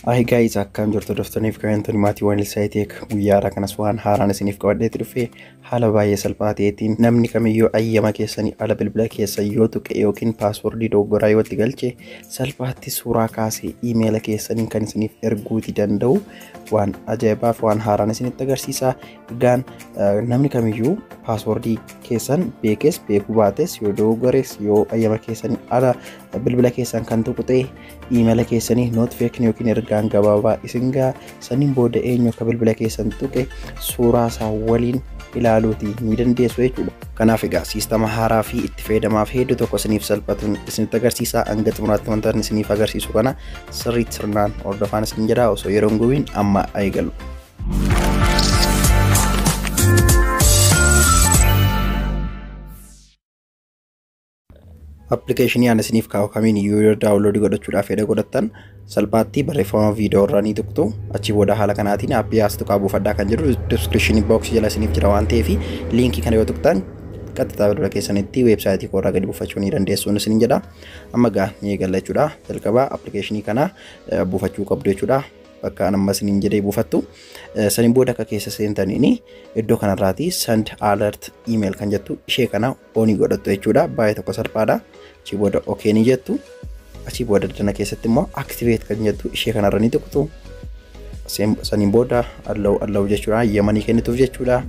Hi guys, akkam jirtu daftaniif kabajamtoonni maatiiwwan Ilsaayitek guyyaa har'aa kanas waan haaraan isiniif qabadheetti dhufee haala baay'ee salphaa ta'eetiin namni kamiyyuu ayyama keessanii ala bilbila keessa yoo tuqe yookiin paaswordii dogoggoraa yoo itti galche salphaatti suuraa kaasee iimeela keessaniin kan isiniif erguuti danda'u waan ajaa'ibaaf waan haaraan isinitti agarsiisa. Egaan namni kamiyyuu paaswordii keessan beekes beekuu baates yoo dogoggores yoo ayyama keessanii ala bilbila keessan kan tuqu ta'e iimeela keessanii nootifikeeshinii yookiin ergaan gabaabaa isin ga'a. Saniin booda eenyu akka bilbila keessan tuqe suuraa isaa waliin ilaaluuti ni dandeessu jechuudha. Kanaaf egaa siistama haaraa fi itti fayyadamaaf hedduu tokko isiniif salphatuun isinitti agarsiisa. Hanga xumuraatti wanta inni isiniif agarsiisu kana sirriitti sirnaan hordofaan isin jedha. Osoo yeroo hin gubiin amma eegalu. Appilikeeshinii ani isiniif kaa'u kamiin iyyuu yoo daawunloodii godhachuudhaaf fedha godhattan salphaatti barreeffama viidiyoo irraa ni tuqxu. Achi booda haala kanaatiin aappii as tuqaa buufadhaa kan jedhu diskiripshinii booksii jala isiniif jira waan ta'eef liinkii kana yoo tuqxan qaxxitaa bilbila keessanitti weebsaayitii koorraa gadi buufachuu ni dandeessu isiniin jedha. Amma gaa ni eegalla jechuudha. Jalqabaa appilikeeshinii kana buufachuu qabdu jechuudha. Bakka an amma isiniin jedhee buufattu. Saniin booda akka keessa seentaniin iddoo kanarraati send alert email kan jettu ishee kana onii godhattu jechuudha. Baay'ee tokko salphaadha. Achii booda okay ni jettu. Achii booda dana keessatti immoo activate kan jettu ishee kanarra ni tuqxu. Saniin booda allow allow jechuudha. Yamanii kennituuf jechuudha.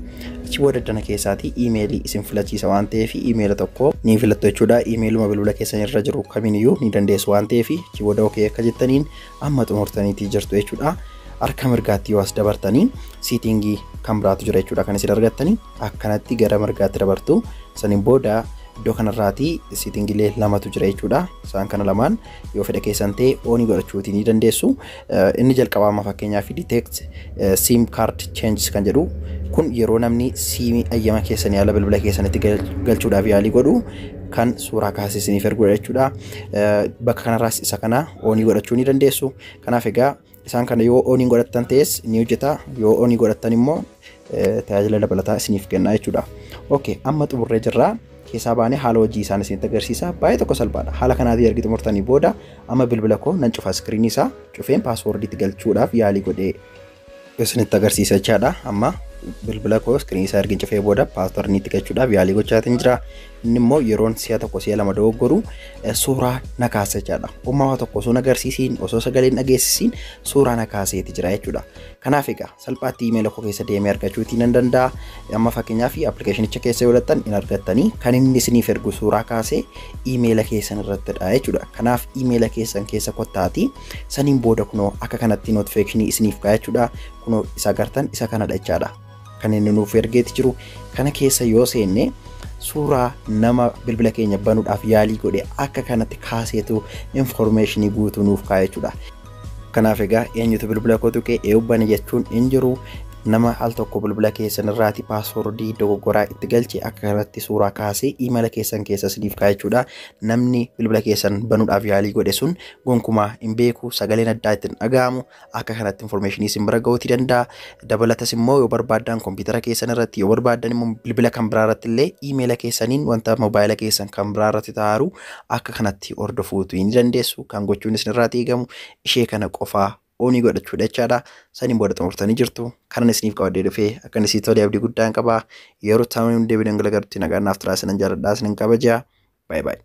Achii booda dana keessaati iimeelii isin filachiisa waan ta'eef iimeela tokko ni filattu jechuudha. Iimeeluma bilbila keessan irra jiru kamiiniyyuu ni dandeessu waan ta'eef achii booda okay akka jettaniin amma xumurtaniitii jirtu jechuudha. Harka mirgaatti yoo as dabartanii siitingii kan biraatu jira jechuudha kan isin argattanii akkanatti gara mirgaatti dabartu. Saniin booda iddoo kanarraati siitingilee lamatu jira jechuudha. Isaan kana lamaan yoo fedha keessan ta'e oonii godhachuutii ni dandeessu. Inni jalqabaa amma fakkeenyaaf detect sim card changes kan jedhu kun yeroo namni siimii ayyama keessanii ala bilbila keessanitti galchuudhaaf yaalii godhu kan suuraa kaasee isiniif ergudha jechuudha. Bakka kanarraas isa kana oonii godhachuu ni dandeessu. Kanaaf egaa isaan kana yoo oonii godhattan ta'es ni hojjeta. Yoo oonii godhattan immoo tajaajila dabalataa isiniif kenna jechuudha. Okay, amma xumurree jirra. Keessaa baanee haala hojii isaan isinitti agarsiisa. Baay'ee tokko salphaadha. Haala kanaatiin ergi xumurtanii booda amma bilbila koo nan cufa iskiriinii isaa cufeen paaswoordiitti galchuudhaaf yaalii godhee isinitti agarsiisa jechaadha. Amma bilbila koo iskiriinii isaa ergi cufee booda paaswoordiitti galchuudhaaf yaalii gochaatiin jira. Inni immoo yeroon si'a tokko si'a lama dogoggoru suuraa na kaasa jechaadha. Uumamaa tokko osoo na agarsiisiin osoo sagalee dhageessisiin suuraa na kaaseeti jira jechuudha. Kanaaf egaa salphaatti iimeela koo keessa deemee argachuutii nan danda'a. Amma fakkeenyaaf appilikeeshinicha keessa yoo godhattan hin argattanii kan inni isiniif ergu suuraa kaasee iimeela keessan irrattidha jechuudha. Kanaaf iimeela keessan keessa kottaati. Saniin booda kunoo akka kanatti nootifikeeshinii isiniif ka'a jechuudha. Kunoo isa agartan isa kanadha jechaadha. Kan inni nuuf ergeeti jiru kana keessa yoo seenne suuraa nama bilbila keenya banuudhaaf yaalii godhe akka kanatti kaaseetu infoormeeshinii guutuu nuuf ka'a jechuudha. Kanaaf egaa eenyutu bilbila koo tuqe eenyu bane jechuun hin jiru. Nama al tokko bilbila keessan irraati paaswordii dogoggoraa itti galche akka kanatti suuraa kaasee iimeela keessan keessa isiniif ka'a jechuudha. Namni bilbila keessan banuudhaaf yaalii godhe sun gonkumaa hin beeku, sagaleen addaa ittiin dhaga'amu akka kanatti infoormeeshinii isin bira ga'uutii danda'a. Dabalatas immoo yoo barbaaddan kompiitara keessan irratti yoo barbaaddan immoo bilbila kan biraa irratti illee iimeela keessaniin wanta moobaayila keessan kan biraa irratti ta'aaru akka kanatti hordofuutu ni dandeessu. Kan gochuun isin irraa eegamu ishee kana qofaa oonii godhachuudha jechaadha. Saniin booda xumurtanii jirtu. Kanan isiniif qabadhee dhufee akka inni isinitti tole abdii guddaan qaba. Yeroo taa'uun deebiin dhangala'aa garuutti nagaan naaf turaa isinan jaalladhaa isinan kabajaa. Baay'ee baay'ee.